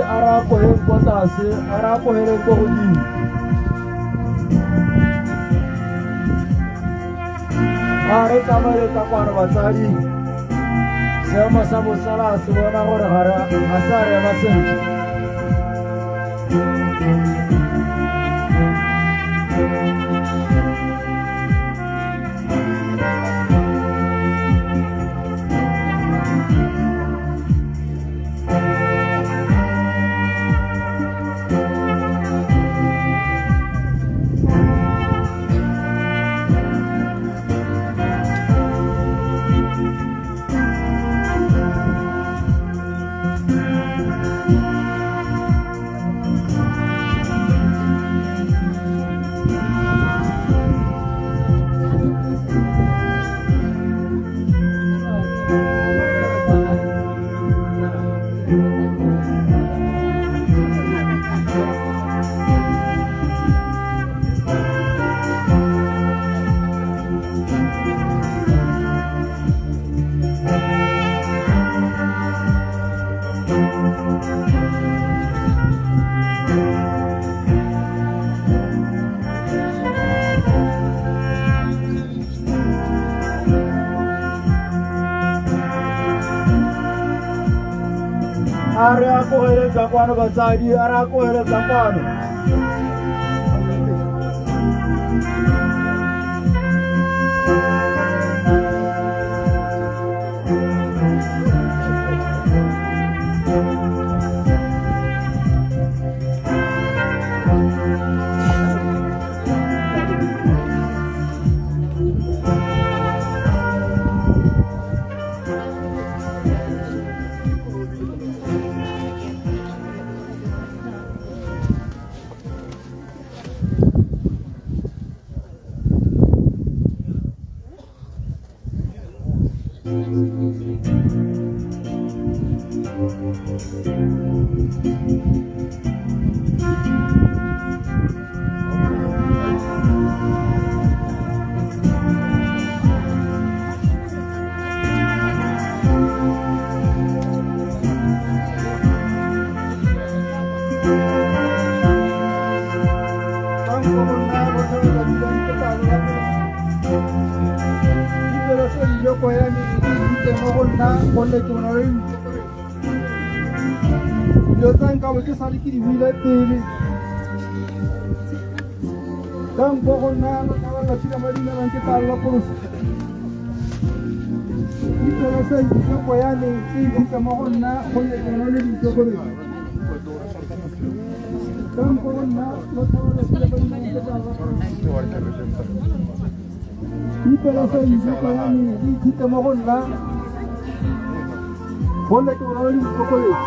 a re akoheng kwa tlase, a re akoheleng ko godimo. A re tsamaele ka kwano batsadi. Seemo sa bosala se bona gore ga se a re ema sentle. A re akogeleng ka kwano batsadi, a re akogeleng ka kwano. Dilo tsa nkabo ke sale ke di buile pele ka nko go nna letsatsi la madinanang ke tla lapolosa dipelo sa itseko ya me e ithute mo go nna gonne ke bona le boikokobetso ka nko go nna letsatsi la madinanang ke tla lapolosa dipelo sa itseko ya me e ithute mo go nna gonne ke bona le boikokobetso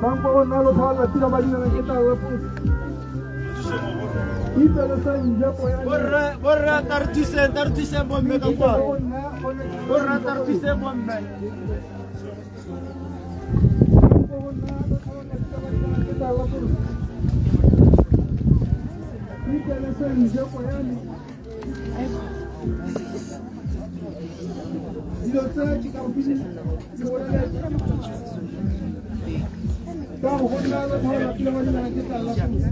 ka nko go nna letsatsi la madinanang ke tla lapolosa dipelo sa itseko ya me Borre, borre, ta re thuseng, ta re thuseng bomme ka kwano. Borre, ta re thuseng bomme. Dilo tse ke ka di boleletse ka go nna letsatsi la madinanang ke tla lapolosa.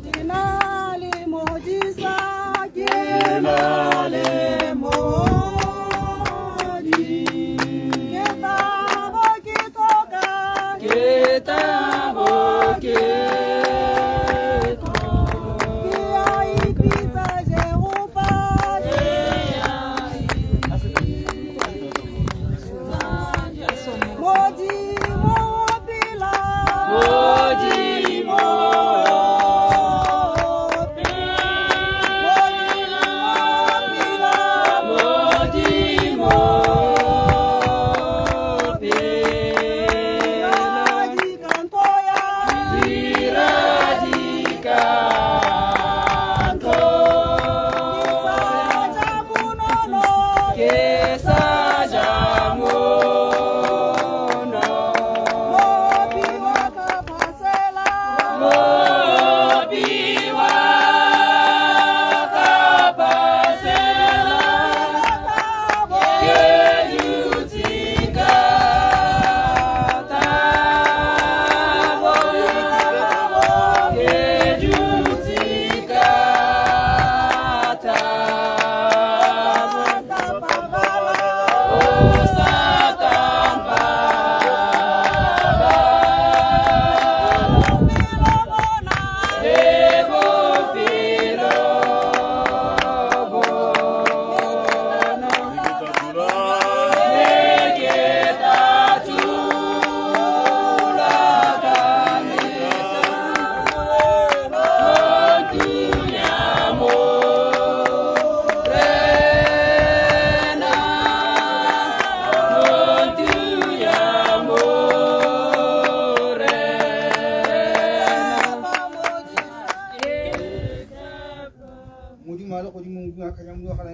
Ke na le modisa, ke na le modi. Ke tabo ke tloka, ke tabo ke tloka. Ke a ipitsa Jehova, ke a ipitsa.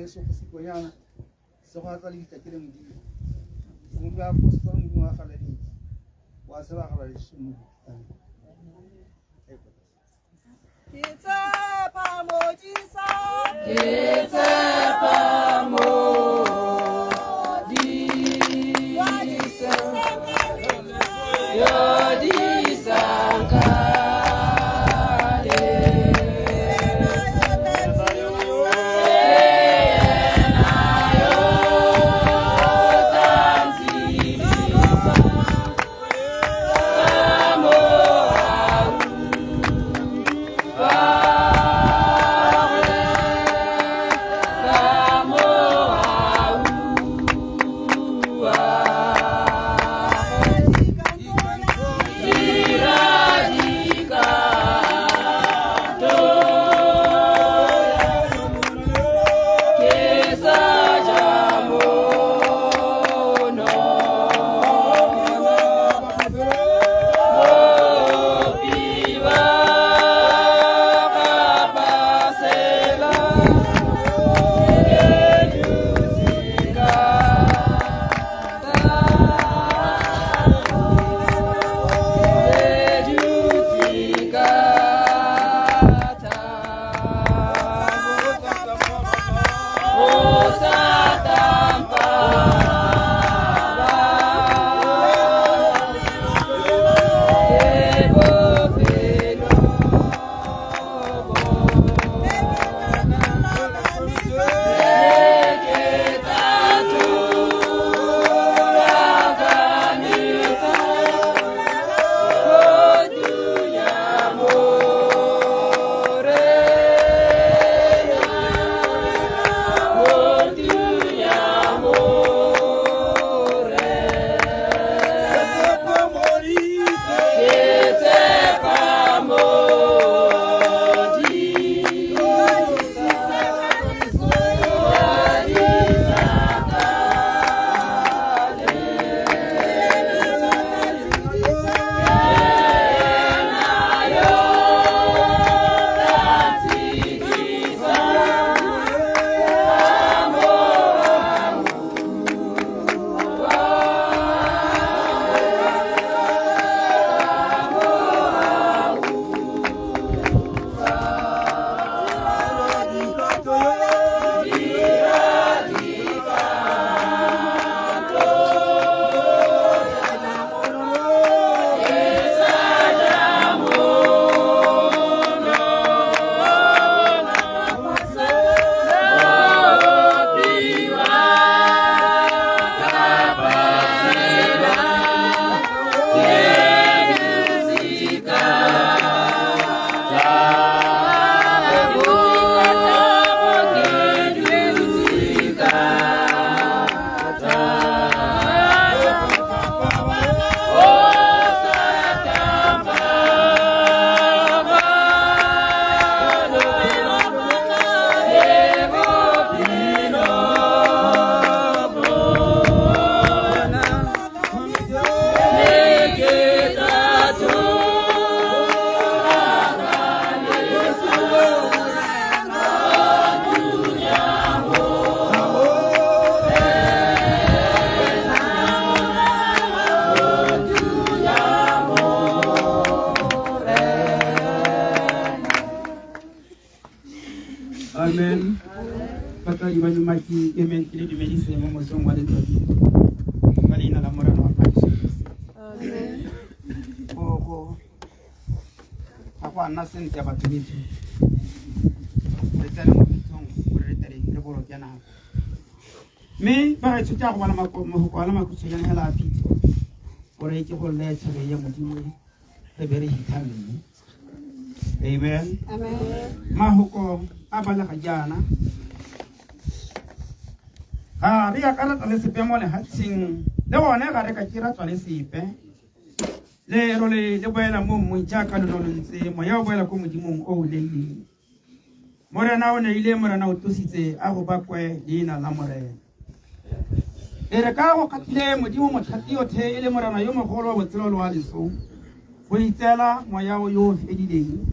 gaetsho go Sikonyana se go atsa le ditla ke le Modimo. Modimo a apostol Modimo wa galaditse. Wa se ba galaditse Modimo. Ke tshepa Modisa. Ke tshepa Wa Modisa disang ka letswai. yo disang ka Ena yo tla tshedisa. Ena yo tla ntshedisa ka mohau wa gagwe, ka mohau wa Dira dira dikato ke sa ja mono Mopi wa ka pasela ke dutse ka ke dutse ka thabo. O sa tampa ke bophelo ke tla thula ka metsi go tunya morena, go tunya morena. Ke tshepa Modisa wa disaka Ena yo tla ntshedisa ka mohau wa Amen. Batsadi ba Nyumaki, amen. Ke le dumedise mo mosong wa letsatsi ka leina la Morena wa rona Jesu Kriste. Go ga go a nna sentle batho betsho. Re tsene mo pitsong gore re tle re boloke nako. Mme ba gaetsho ke a go bala mafoko a le makhutshwanyane hela a phitlho gore ke go leye tšhebe ya Modimo re be re hitha mme. Amen. Mahoko a balega jaana ga re akaretsa le sepe mo lehatsheng le gone ga re ka ke ra tswa le sepe lerole le boela mo mmung jaaka lo lo ntse moya o boela ko Modimong o o neileng. Morena o neile, Morena o tlositse, a go bakwe leina la Morena. E re ka go kgatlhile Modimo mothati yotlhe e le Morena yo mogolo wa botshelo le wa leso go itseela moya o yo o fedileng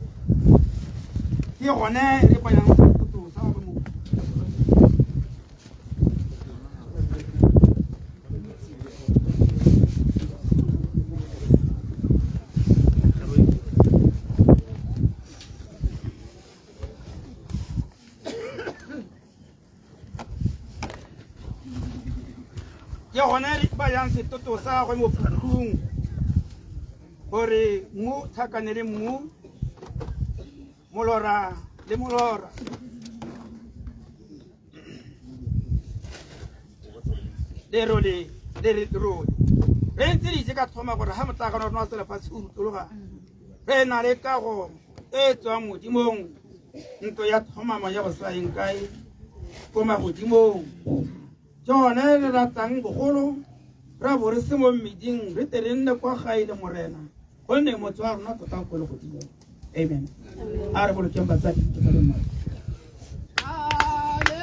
ke gone re bayang setoto sa ba mo gone re bayang setoto sa gagwe mo phukhung gore mmu tlhakane le mmu, molora le molora. Lerole le lerole re ntse re itse ka thoma gore ga motlakana rona wa selefatshe o rutologa, re na le kago e tswang modimong, ntlo ya thomamo ya bosaeng kae ko magodimong. Ke gone re ratang bogolo ra bo re se mo mmeding, re tle re nne kwa gae le Morena, gonne motse wa rona tota o ko legodimong. Amen. A re bolokeng batsadi tota le mma. Amen.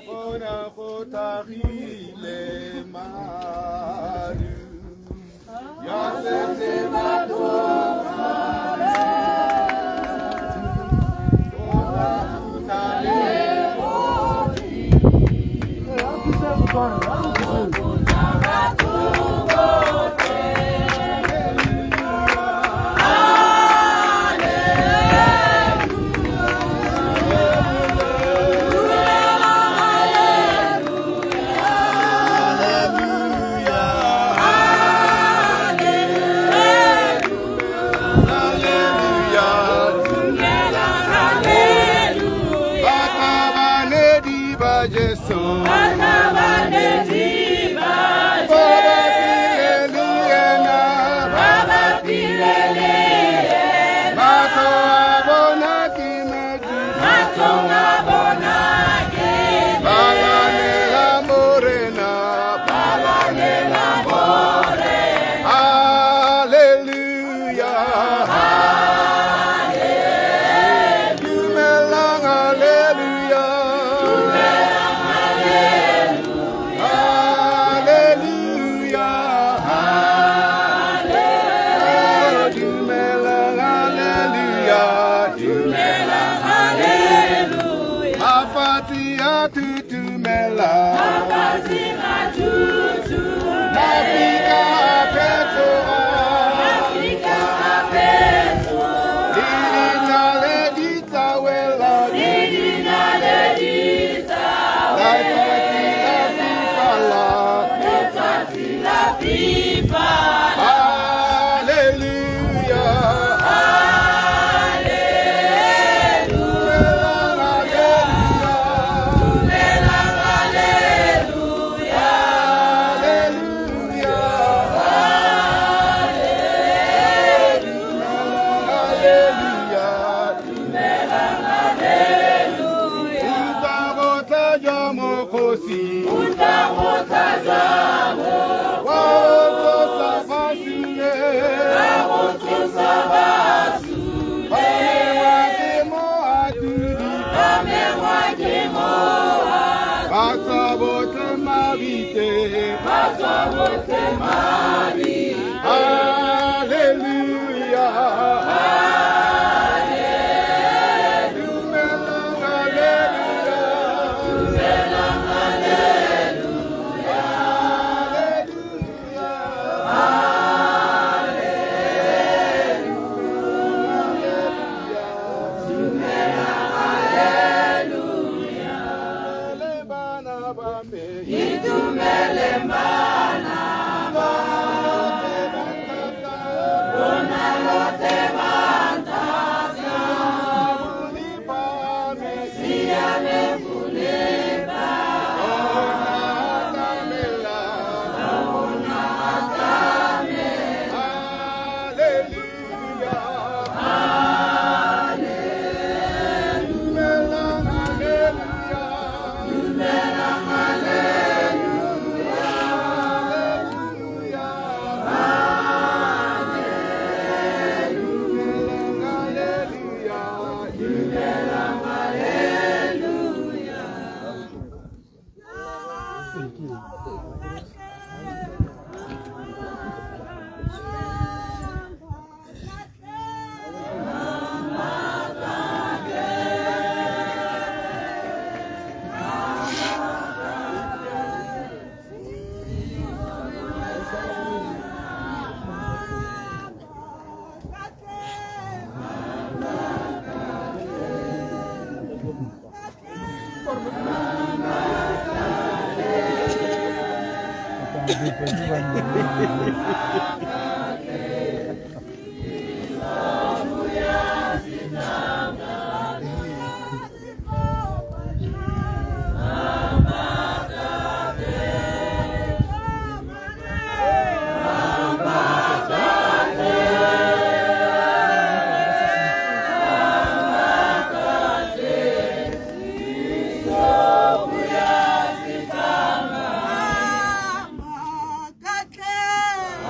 Bona go tlhagile maru ya setse batho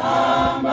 Mama.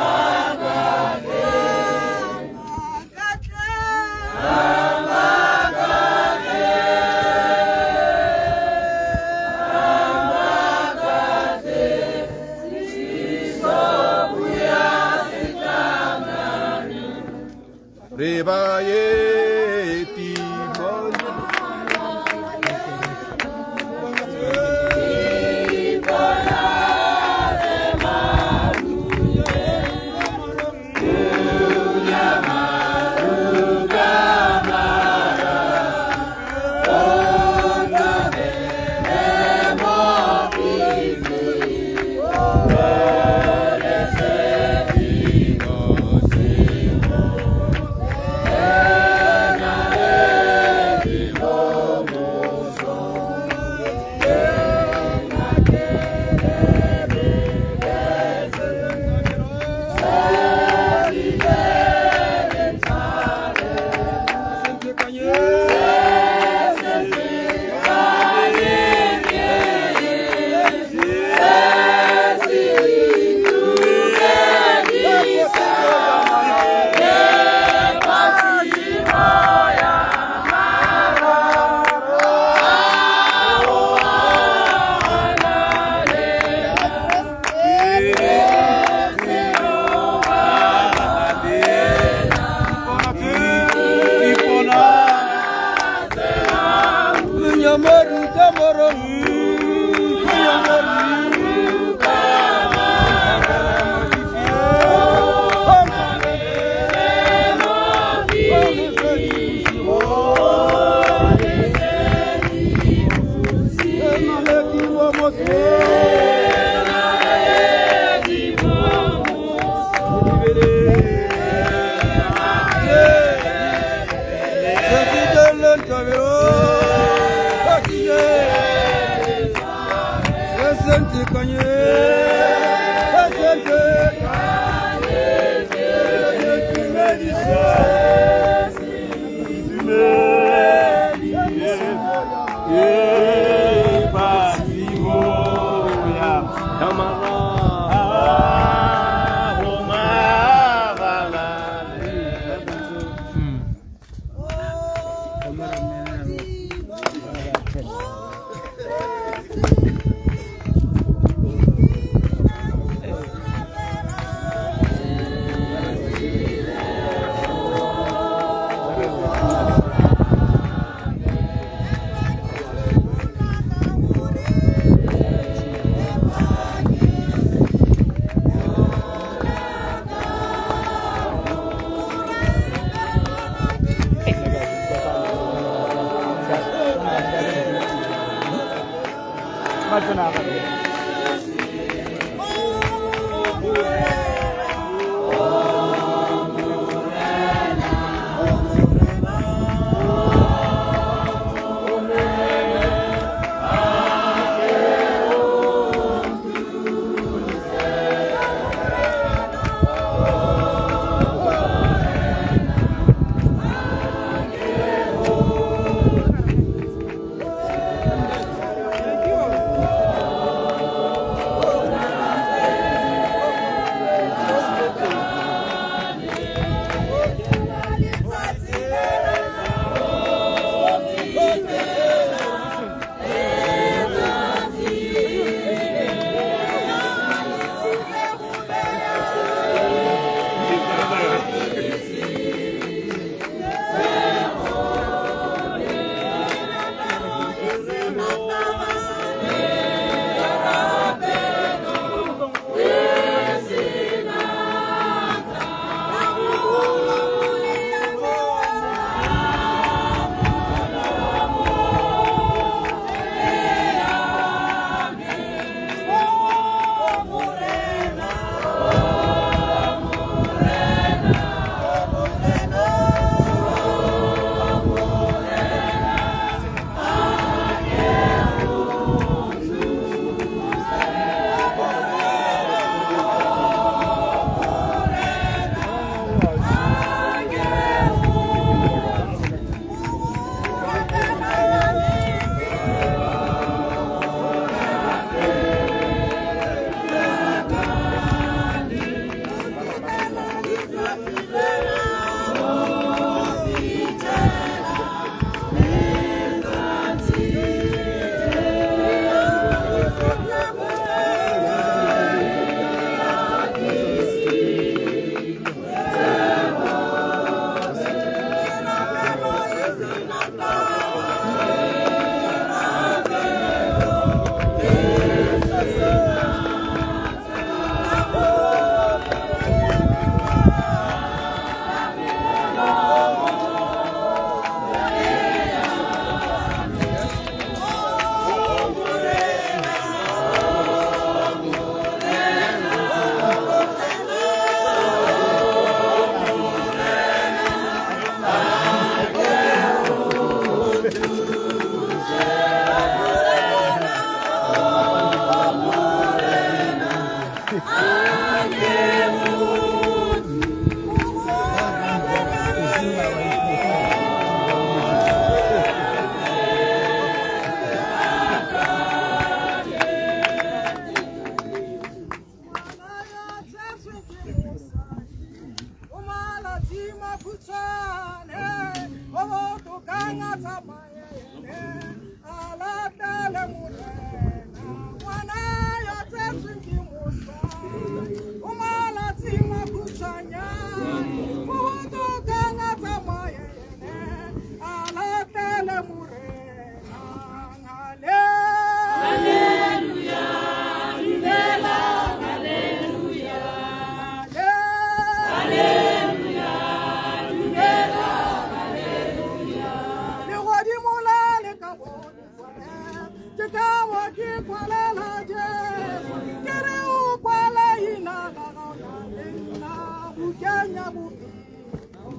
ke kwalela Jesu ke re o kwala ina la gago le nna bukeng ya bophelo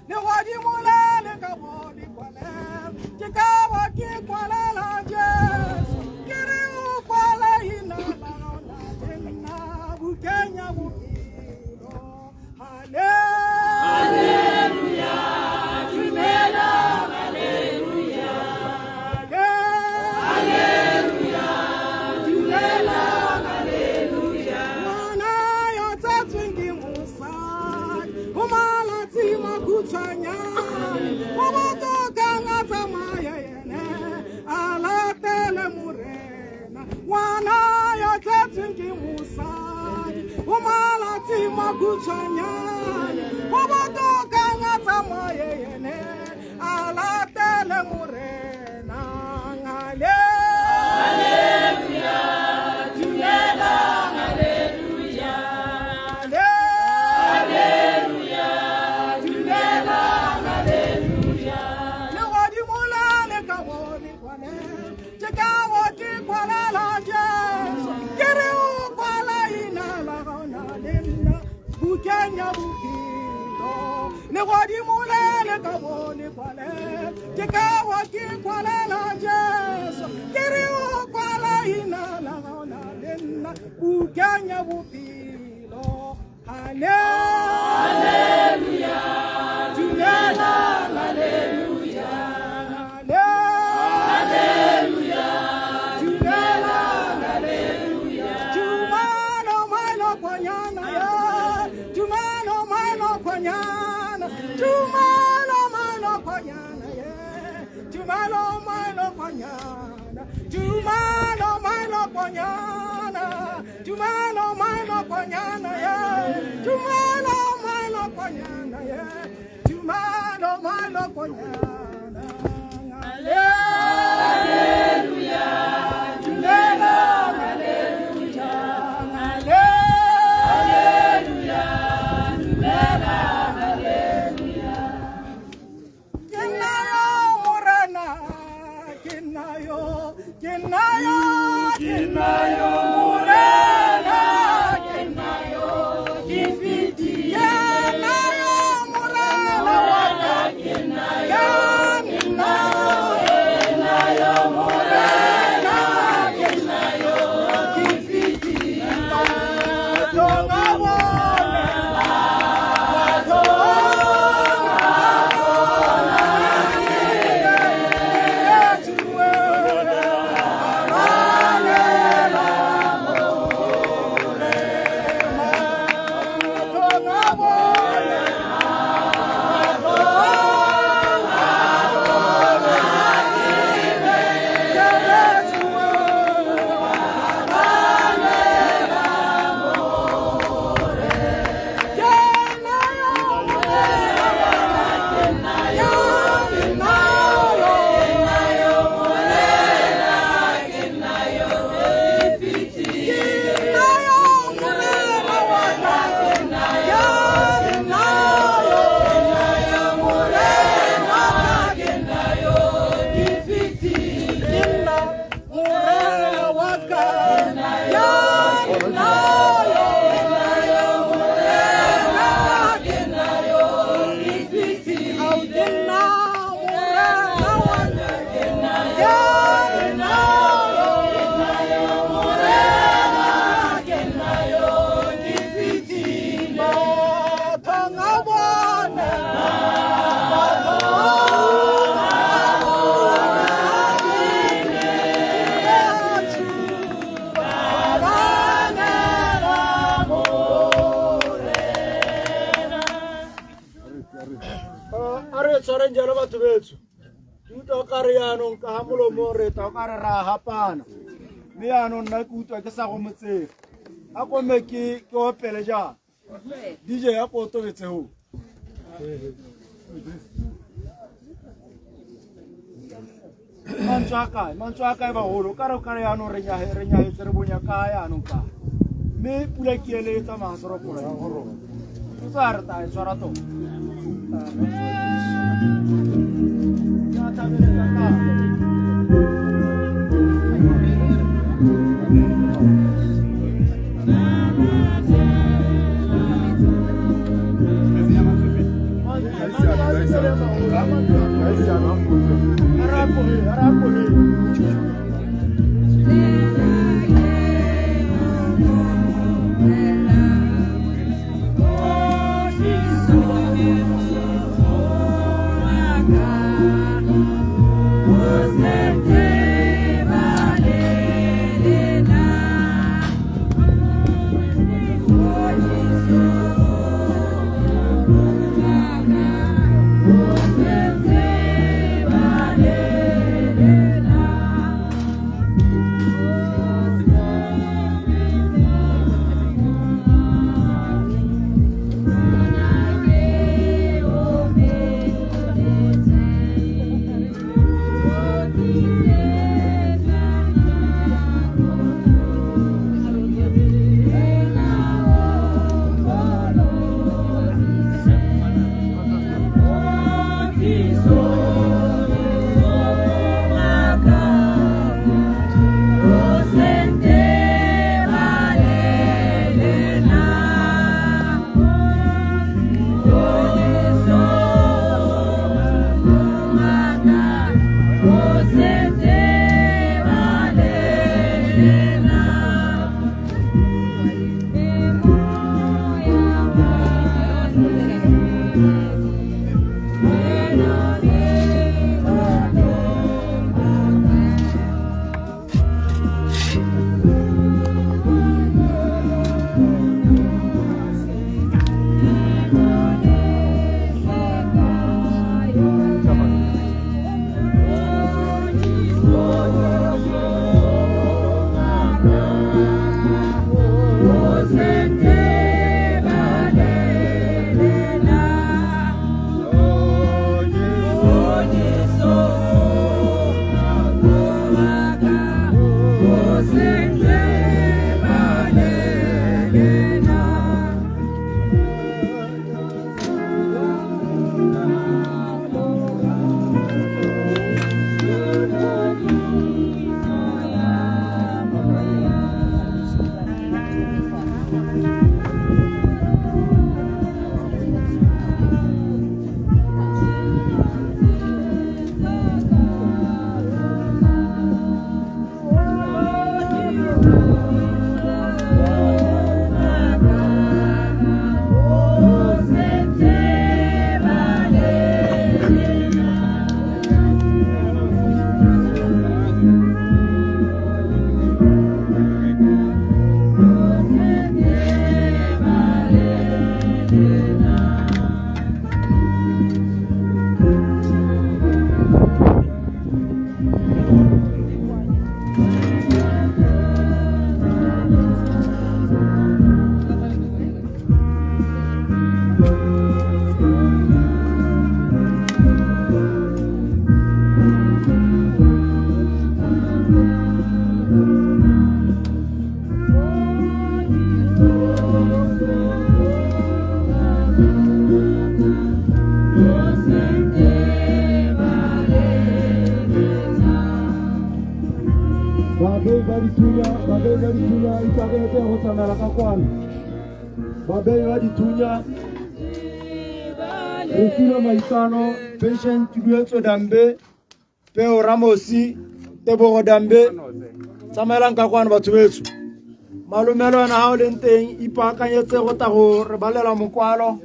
legodimo le le ka bo le kwalela ke ka bo ke kwalela Jesu ke re o kwala ina la gago le nna bukeng ya bophelo. Haleluya, dumela, haleluya, haleluya, dumela, haleluya. Ngwana yo tsetsweng ke mosadi o malatsi makhutshwanyane go botokang a tsamaya ene a latele morena. Ngwana yo tsetsweng ke mosadi o malatsi makhutshwanyane go botokang a tsamaye ene a latele morena. Haleluya, dumela, haleluya, haleluya, dumela, haleluya. Legodimo le le ka bo le kwalela ke ka bo ke kwalela Jesu ke re o kwala ina la gona le nna bukeng ya bophelo. Legodimo le le ka bo le kwalela ke ka bo ke kwalela Jesu ke re o kwala ina la gona le nna bukeng ya bophelo. Haleluya, dumela, haleluya, haleluya, dumela, haleluya. Tumelo mailo kwanyana ya, tumelo mailo kwanyana, tumelo mailo kwanyana ya, tumelo mailo kwanyana, tumelo mailo kwanyana, tumelo mailo kwanyana ya, tumelo mailo kwanyana ya, tumelo mailo kwanyana. Haleluya, dumela, haleluya, haleluya, dumela, haleluya. Ke nna yo morena, ke nna yo, ke nna yo, ke nna yo morena, ke nna yo, ke fetile. Ke nna yo morena wa ka, ke nna yo, ke nna yo, ke nna yo morena, ke nna yo, ke fetile. Bathong a bone, bathong a bona, A re tshwareng jalo batho betsho. Ke utlwa ka re yaanong ka ga molomo re tla ka re ra hapana. Mme yaanong nna ke utlwa ke sa go motsega. A kome ke opele jang. DJ ya ko tobetse ho. Mantswe a kae? Mantswe a kae bagolo? Ka re ka re yaanong re nyahetse re bonya ka yaanong ka. Mme pula ke ele e tsamaya seropola ya go rona. O tsa re ta e tshwara tota. Ke a thabeletsa ka. Babei ba dithunya, babei ba dithunya, ipaakanyetse go tsamaela ka kwano. Babei ba dithunya, re filwe maikano, Patient Tuduetso Dambe, Peo Ramosi, Tebogo Dambe, tsamaelang ka kwano batho betsho. Malome le wena ha o leng teng, ipaakanyetse go tla go re balela mokwalo.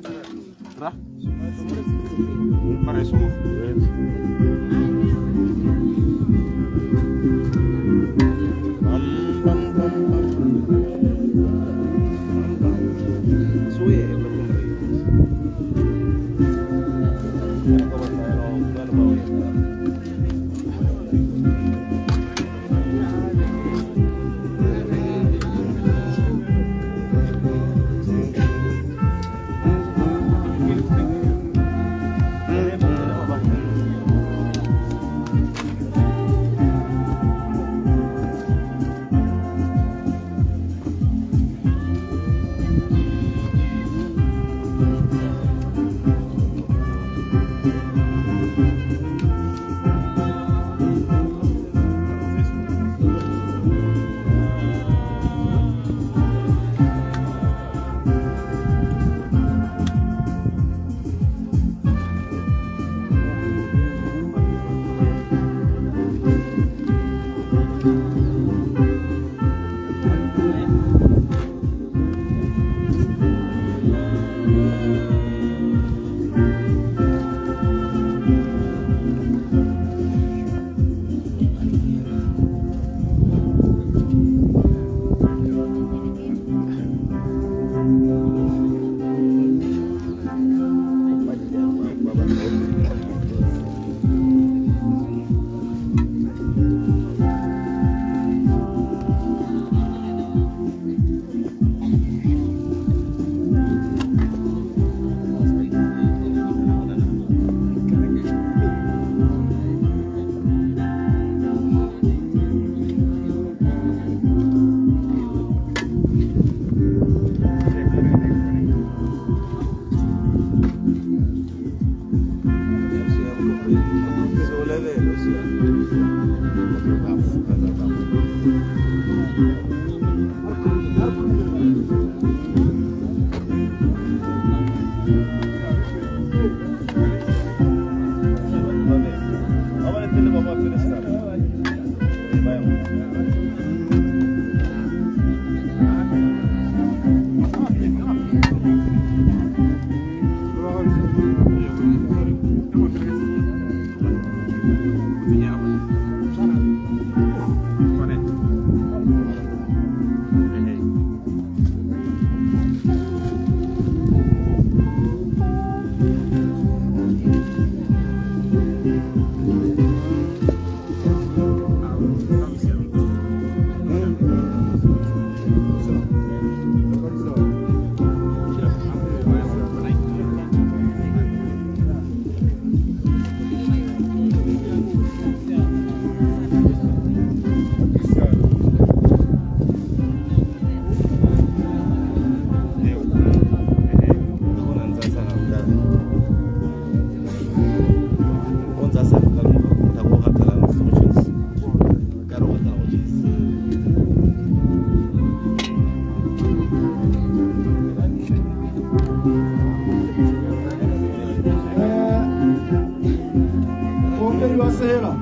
Moopedi wa sela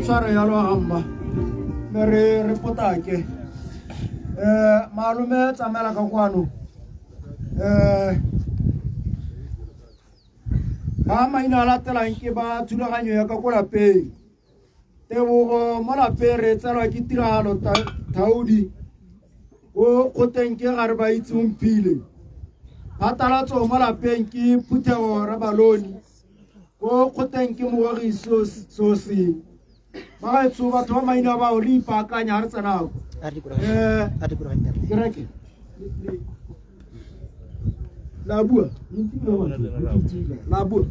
tshware yalo gamba mme re re potake malome tsamaela ka kwano ba maina a latelang ke ba thulaganyo ya ka ko lapeng tebogo mo lapeng re tselwa ke tiragalo thaodi o kgoteng ke gare ba itse omphile phatalatso mo lapeng ke phuthego re baloni ko kgoteng ke mogogi sosi bagaetsho batho ba maina bao le ipaakanya ga re tsenako kereke la bua la bua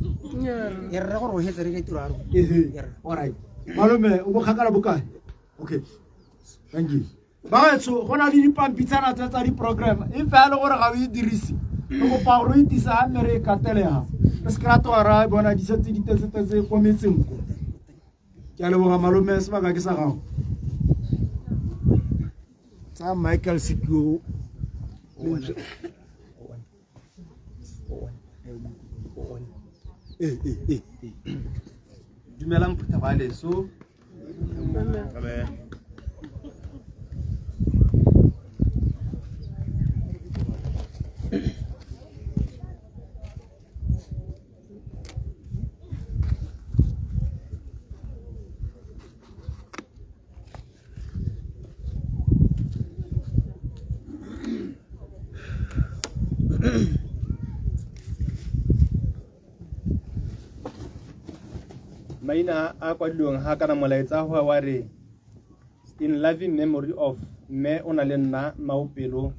E rra gore o hetse re ka tiro ya rona. ehe alright malome o bokgakala bokae okay thank you bagaetsho go na le dipampitshana tse tsa di-program e fa e le gore ga o e dirise re kopa gore o itisa ga mme re e katelega re se kry-a toga ra bona di setse di tetse-tetse ko metseng ko ke a leboga malome sebaka ke sa gago Tsa Michael Sekio. Dumelang phuthego ya leso. Maina a kwadilweng ga kana molaetsa go wa re in loving memory of mme o na le nna Maopelo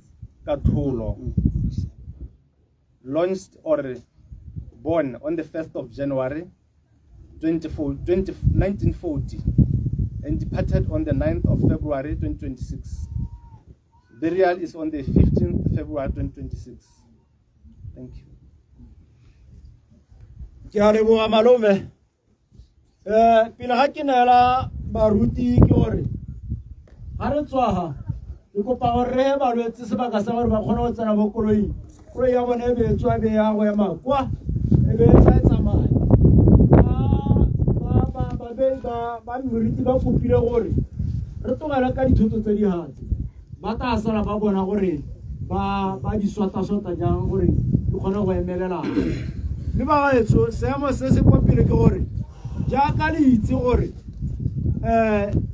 Katholo, launched or born on the 1st of January 1940 and departed on the 9th of February 2026. Burial is on the 15th February 2026. Thank you. Ke a leboga malome pele ga ke neela baruti ke gore ga re tswaga ke kopa gore re balwetse sebaka sa gore ba kgone go tsena mo koloing koloi ya bone e be e tswa e be ya go ema kwa e be e tla e tsamaya babei ba moriti ba kopile gore re tlogele ka dithoto tse di gatse ba tla sala ba bona gore ba di swata-swata jang gore di kgone go emelela mme bagaetsho seemo se se kwa pele ke gore jaaka le itse gore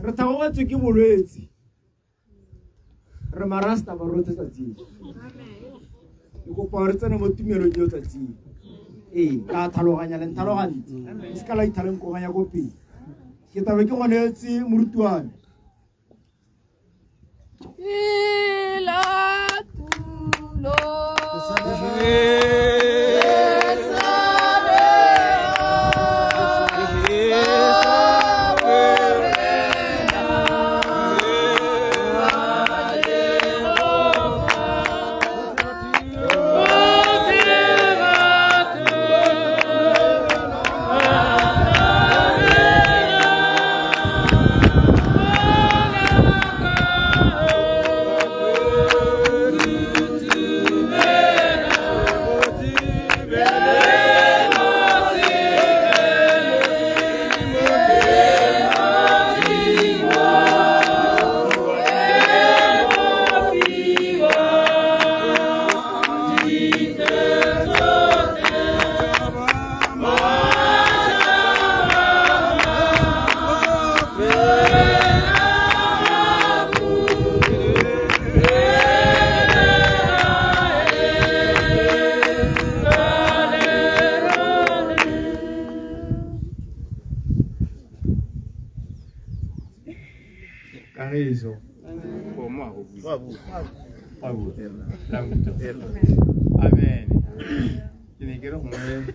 re tlhagogetswe ke bolwetse re marasta ba rotlhe tsatsing ke kopa gore tsene mo tumelong eo tsatsing ee ka tlhaloganya le ntlhalogantse e se ka la ithaleng koganya ko pele ke tabe ke gonetse moruti wa me Kagiso. Amen. Ke ne ke re gongwe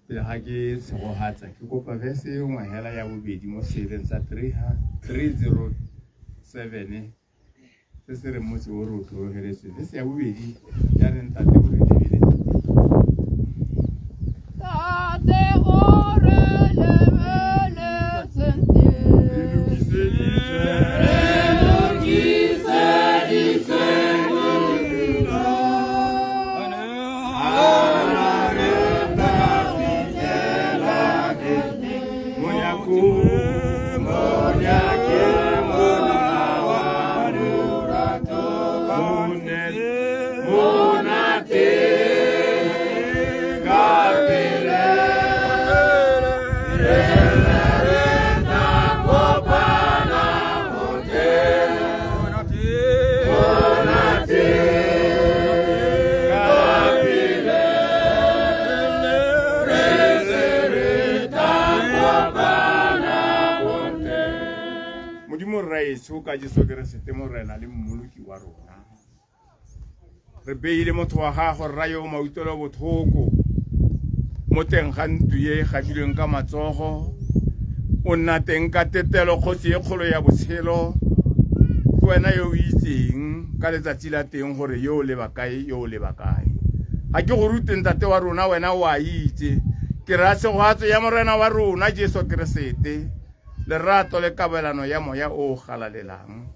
pele ga ke tshegogatsa ke kopa verse e nngwe hela ya bobedi mo seeleng sa 307 se se reng motse o re o tlologeletswe. Verse ya bobedi ya reng Ntate o re lebeletse. Tate o re lebeletse. Re lokiseditse Ka Jesu Keresete Morena le Mmoloki wa rona. Re beile motho wa gago rra yo o mautlwelo botlhoko mo teng ga ntlo e gafilweng ka matsogo, o nna teng ka tetelo kgosi e kgolo ya botshelo. Ke wena yo o itseng ka letsatsi la teng gore yo o leba kae, yo o leba kae. Ga ke go rute ntate wa rona, wena o a itse. Ke raya tshegofatso ya Morena wa rona Jesu Keresete, lerato le kabelano ya moya o galalelang.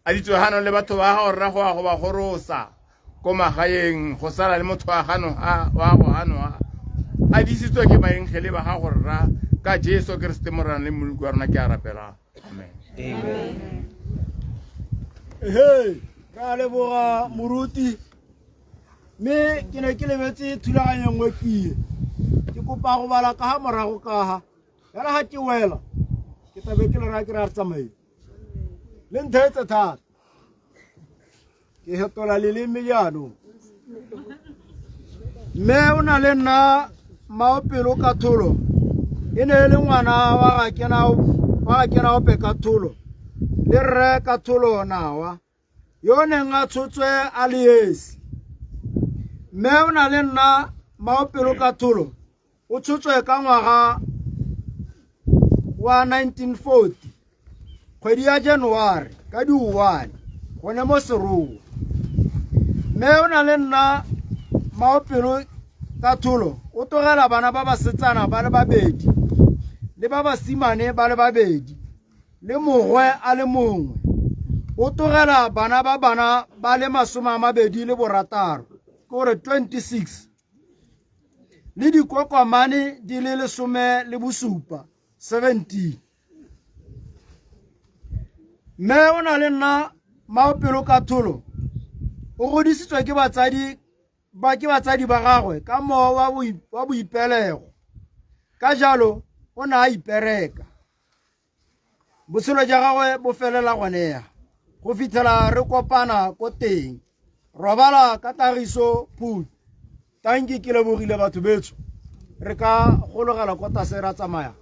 A ditsogano le batho ba gago rra go a go ba gorosa ko magaeng go sala le motho wa gano wa go gano a disitswe ke baengele ba gago rra ka Jesu Keresete Morena le Mmoloki wa rona ke a rapela. Amen. Amen. Hey, ra leboga moruti. Mme ke ne ke lebetse thulaganyo nngwe ke ke kopa go bala ka ha morago ka ha. Yala ha ke wela ke tlabe ke le raya ke re a re tsamaye le ntheetse thata ke fetola leleme jaanong. Mme o na le nna Maopelo Katholo e ne e le ngwana wa ga Kenaope Katholo le rre Katholo Nawa yo o neng a tshotswe a le esi. Mme o na le nna Maopelo Katholo o tshotswe ka ngwaga wa 1940 kgwedi ya January ka di-1 gone mo Serowe. Mme o na le nna Maopelo Katholo o tlogela bana ba basetsana ba le babedi le ba basimane ba le babedi le mogwe a le mongwe. O tlogela bana ba bana ba le 26 ke gore 26 le dikokomane di le 17 17. Mme o na le nna Maopelo Katholo o godisitswe ke batsadi ba ke batsadi ba gagwe ka mowa wa boipelego. Ka jalo o ne a ipereka. Botshelo jwa gagwe bo felela gone ya go fitlhela re kopana ko teng. Robala ka tagiso phut. Tanki ke lebogile batho betsho. Re ka gologela ko tlase ra tsamaya.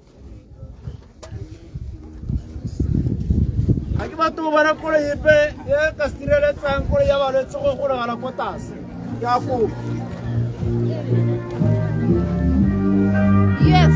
Ga ke batho go bona koloi epe e ka sireletsang koloi ya balwetse go gologela ko tlase. Ke a kopa. Yes.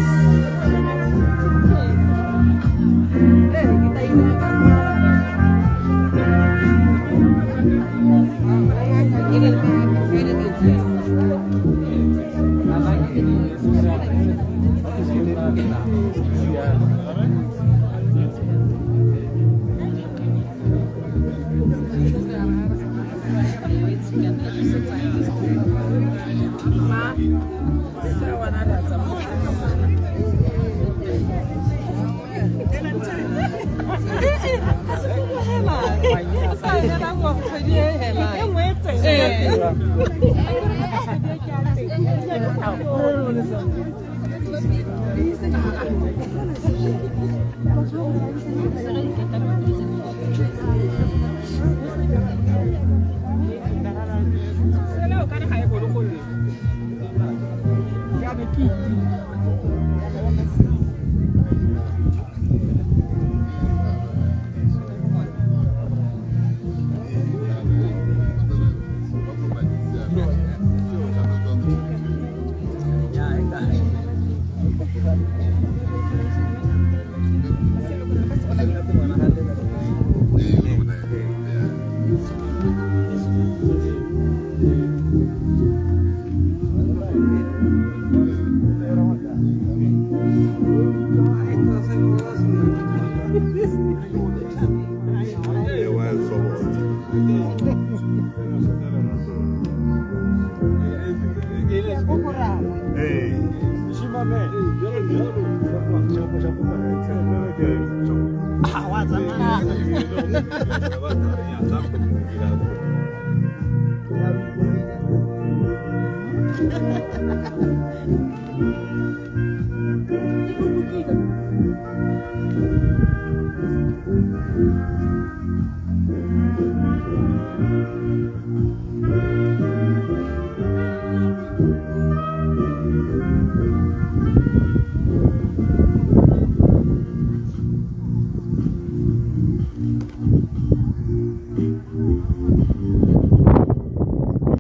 Hey.